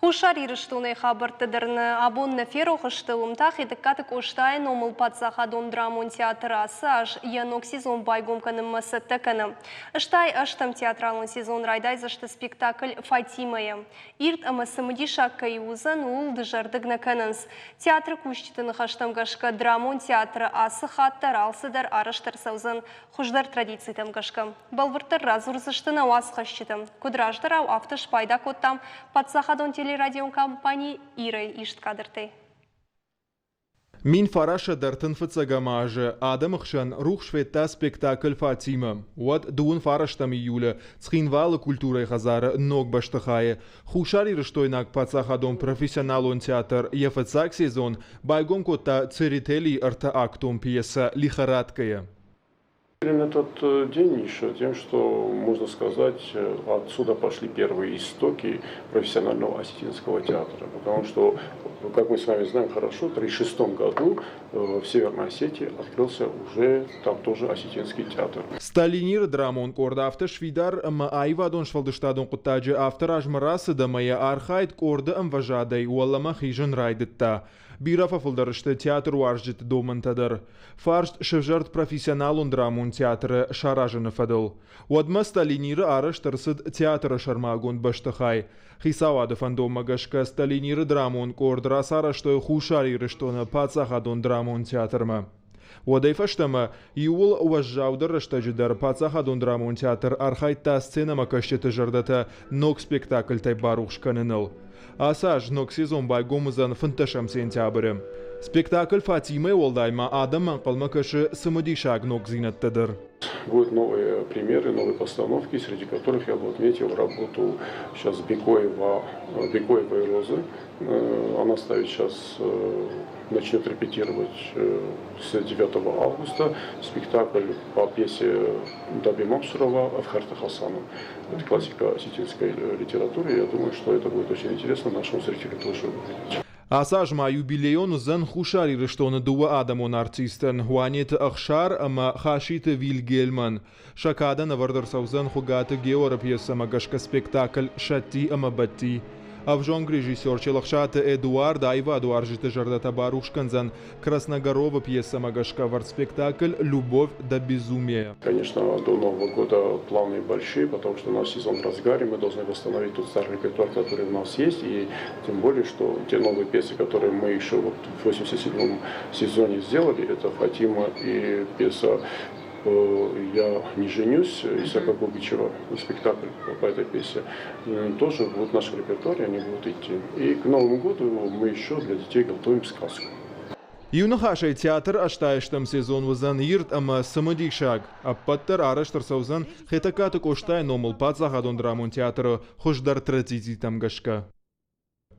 Хуссар Ирыстонӕй хабӕрттӕ дӕр нӕ абон нӕ ферох сты. Уым та Хетӕгкаты Къостайы номыл паддзахадон драмон театр ацы аз йӕ ног сезон байгом кӕнынмӕ цӕттӕ кӕны. 88-ӕм театралон сезон райдайдзысты спектакль «Фатимӕ-йӕ». Ирд ӕмӕ цымыдисаг кӕй уыдзӕн, ууыл дызӕрдыг нӕ кӕнынц. Театры кусджыты ныхӕстӕм гӕсгӕ, драмон театры ацы хатт дӕр алцыдӕр арӕзт ӕрцӕудзӕн хуыздӕр традицитӕм гӕсгӕ. Бӕлвырддӕр радзурдзысты нӕ уацхӕсджытӕ. Куыд раздӕрау, афтӕ спайда кодтам паддзахадон телерадиокомпани Ир-ӕй ист кадртӕй. 1935 азы адӕмы хсӕн рухс федта спектакль «Фатимӕ». Уӕд 29 июлы Цхинвалы культурӕйы хӕдзары ног бӕстыхайы Хуссарирыстойнаг паддзахадон профессионалон театр йӕ фыццаг сезон байгом кодта Церетелийы ӕртӕактон пьесӕ «Лихорадка-йы». Этот день еще тем, что, можно сказать, отсюда пошли первые истоки профессионального осетинского театра. Потому что, как мы с вами знаем хорошо, в 1936 году в Северной Осетии открылся уже там тоже осетинский театр. Сталиниры драмон къорд афтӕ сфидар ӕмӕ аивадон сфӕлдыстадон хъуыддаджы афтӕ размӕ рацыд ӕмӕ йӕ архайд къорды ӕмвӕзадӕй уӕлӕмӕ хизын райдыдта. Бирӕ фӕфылдӕр сты театруарзджыты домӕнтӕ дӕр. Фарст сӕвзӕрд профессионалон драмон театры саразыны фӕдыл. Уӕдмӕ Сталиниры арӕзт ӕрцыд театры сӕрмагонд бӕстыхай. Хицауады фӕндонмӕ гӕсгӕ Сталиниры драмон къорд рацарӕзтой Хуссар Ирыстоны паддзахадон драмон театрмӕ. Уӕдӕй фӕстӕмӕ иууыл уӕззаудӕр рӕстӕджы дӕр паддзахадон драмон театр архайдта сценӕмӕкӕсджыты зӕрдӕтӕ ног спектакльтӕй барухс кӕныныл. Ацы аз ног сезон байгом уыдзӕн 15 сентябры. Спектакль «Фатимӕ» уӕлдай ма адӕммӕ ӕнхъӕлмӕ кӕсы цымыдисаг ногдзинӕдтӕ дӕр. Будут новые премьеры, новые постановки, среди которых я бы отметил работу сейчас Бекоева, Бекоева и Розы. Она ставит сейчас, начнет репетировать с 9 августа спектакль по пьесе Даби Мамсурова «Авхарта Хасана». Это классика осетинской литературы. Я думаю, что это будет очень интересно нашему зрителю тоже увидеть. Ацы аз ма юбилейон уыдзӕн Хуссар Ирыстоны дыууӕ адӕмон артистӕн Уанеты Ӕхсар ӕмӕ Хаситы Вильгельмӕн. Сӕ кадӕн ӕвӕрд ӕрцӕудзӕн Хуыгаты Георы пьесӕмӕ гӕсгӕ спектакль «Сӕтти ӕмӕ Бӕтти». Ӕвзонг режиссер Челӕхсаты Эдуард аивадуарзджыты зӕрдӕтӕ барухс кӕндзӕн Красногоровы пьесӕмӕ гӕсгӕ ӕвӕрд спектакль «Любовь до безумия». Конечно, до Нового года планы большие, потому что у нас сезон в разгаре, мы должны восстановить тот старый репертуар, который у нас есть, и тем более, что те новые пьесы, которые мы еще вот в 87-м сезоне сделали, это «Фатима» и пьеса «Я не женюсь» Исаака Гогичева, спектакль по этой пьесе, тоже будут в нашем репертуаре, они будут идти. И к Новому году мы еще для детей готовим сказку. Иу ныхасӕй театр 80-ӕм сезон уыдзӕн ирд ӕмӕ цымыдисаг. Ӕппӕт дӕр арӕзт ӕрцӕудзӕн Хетӕгкаты Къостайы номыл паддзахадон драмон театры хуыздӕр традицитӕм гӕсгӕ.